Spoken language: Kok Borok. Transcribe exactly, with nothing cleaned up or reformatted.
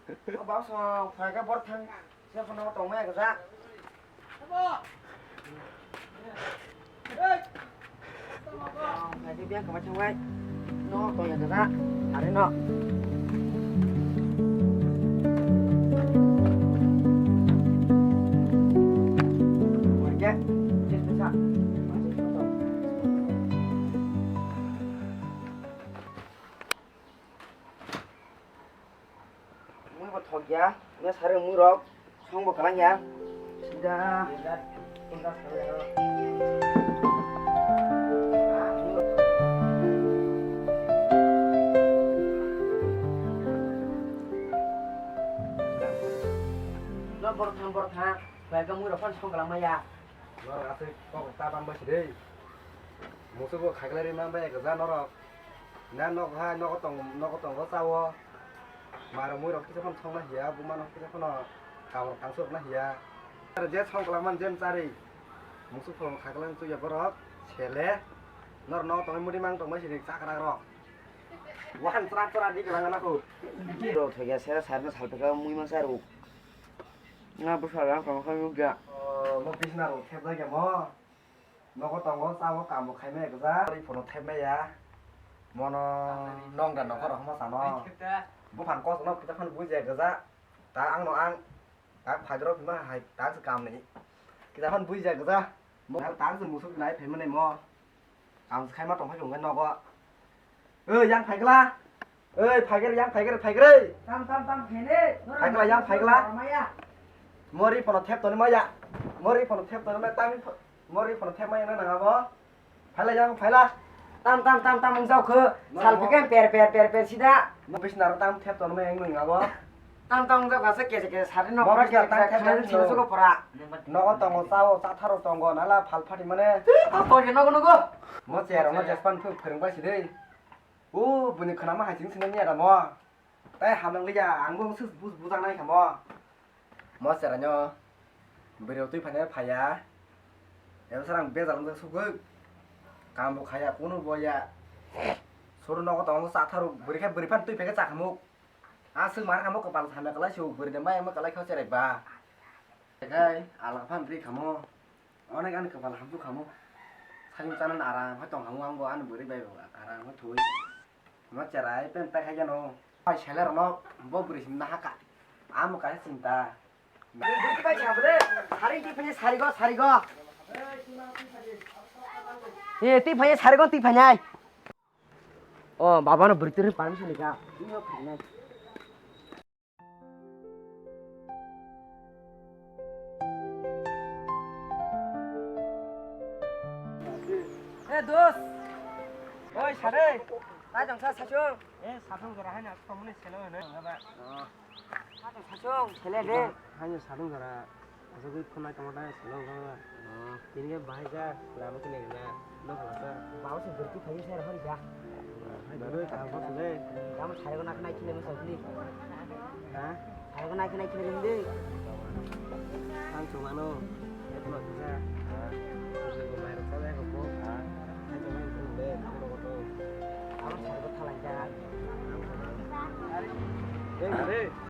Bausa phaikha bor thang se phano tongmaya gajak. Phaikha biyang kwmai thangbai. No tongya gajak. Are no. Phaikha. Just sa. Mui bo thok ya, mui sari mui rok song bo kalang ya. Sida. Bor tham bor tham, bai ka mui rok phan song kalang ma ya. Norok aswk kok ta bang bai si de. Musu bo khaklai ri man bai ka ja norok. Na nok hai, nogo tong, nogo tongo chawo. Maro mui rok kisa phano songna hiya, buma no kisa phano kamrok tangsu rokna hiya. Are je song kwlangma jen chari. Musu phone khaklai chuya borok, sele. Nor nogo tongwi mudi mang tongmai sini chakrak rok. Wahan chra chra di kwlangna khu. Rok thoya sera sarna salpeka mui mang saru. Nga bwsarok ang tongkha nukya. Oh, mo bisna rok thepjak ya mo. Nogo tongo, chao, kamo khaimaya gwja. Ri phono thepmaya. Mono nongda nokho rok hama sano. Buphang kosno kita phan buijaya gwja. Ta angno ang. Ta phaidoro phima hai ta se kamni. Kita phan buijaya gwja. Mo ta se musuk nai phaimani mo. Ang se khaima tongphai phunga nogo. Oi, yang phaikla. Oi, phaikre, yang phaikre, phaikre. Tam, tam, tam, phene. Phaikla, yang phaikla. Maya. Mori phono thep toni maya. Mori phono thep toni maya, tam pho-, mori phono thep maya na nangabo. Phaila, yang phaila. Tam, tam, tam, tam, wng jao kho. Sal phikhe per, per, per, per, sida. Mo bisna ro tam thep toni maya wng nangabo. Tam tong jak asa kesa kesa sari no. Mo kisa tang kesa thep kesa tong sini no. Sugo pora. Nogo tongo, chao, chatharo tongo, nala phal phati mane. Twi, phal phati nogo nogo. Mo chair no jespan phu phwrwng bai si dei. O bini khwnama hai ching sini niya da mo. Tai hamang liya, ang bo su bus bujang nai kha mo. Mo chair no. Bwrwi twi phane phaya. Ebo sarang bejal wng sugwi. Kam bo khaya, kunu bo ya. Suru nogo tongo, chatharo, bwrwi khe bwrwi phan twi phai khe chakhamuk. Aswk mar kamo kwpal hamya kwlai se bwrwi de maya kwlai khe cherai ba. Ekai alak phan ri kamo. Onek ani kwpal hamsu kamo. Sayung chana aram hai tong kamo ang bo ani bwrwi bai bo aram hai thui. Ma cherai pen pai khai jano. Pai sele rono bo bwrwi sim na haka. Amo kai sinta. Bwrwi pai cha bwrwi. Sari ti phani sari go sari go. Eh ti phani sari go ti phani. O baba no bwrwi twi permission ni ka. Bini no phainai. Eh dos. Oi sare. Tai jang sa sachung. Eh sachung jora hai na tomoni selo hene. Sachung sele de. Hai na sachung jora. Asogwi phone nai tongma tang salo wngkha. Oh. Tini khe bahai kha lama khe nai na. Nok lasa. Babo se berti phai se hori kha. Baru tak apa sih? Kamu sari ko nak nai kile masa beli. Ha? Sari ko nak nai kile beli. Ang cuma no. Ya cuma bisa. Aku bayar saja ke bos. Saya cuma itu deh. Kamu lo kotor. Kamu sari ko thalang kha. Eh, eh.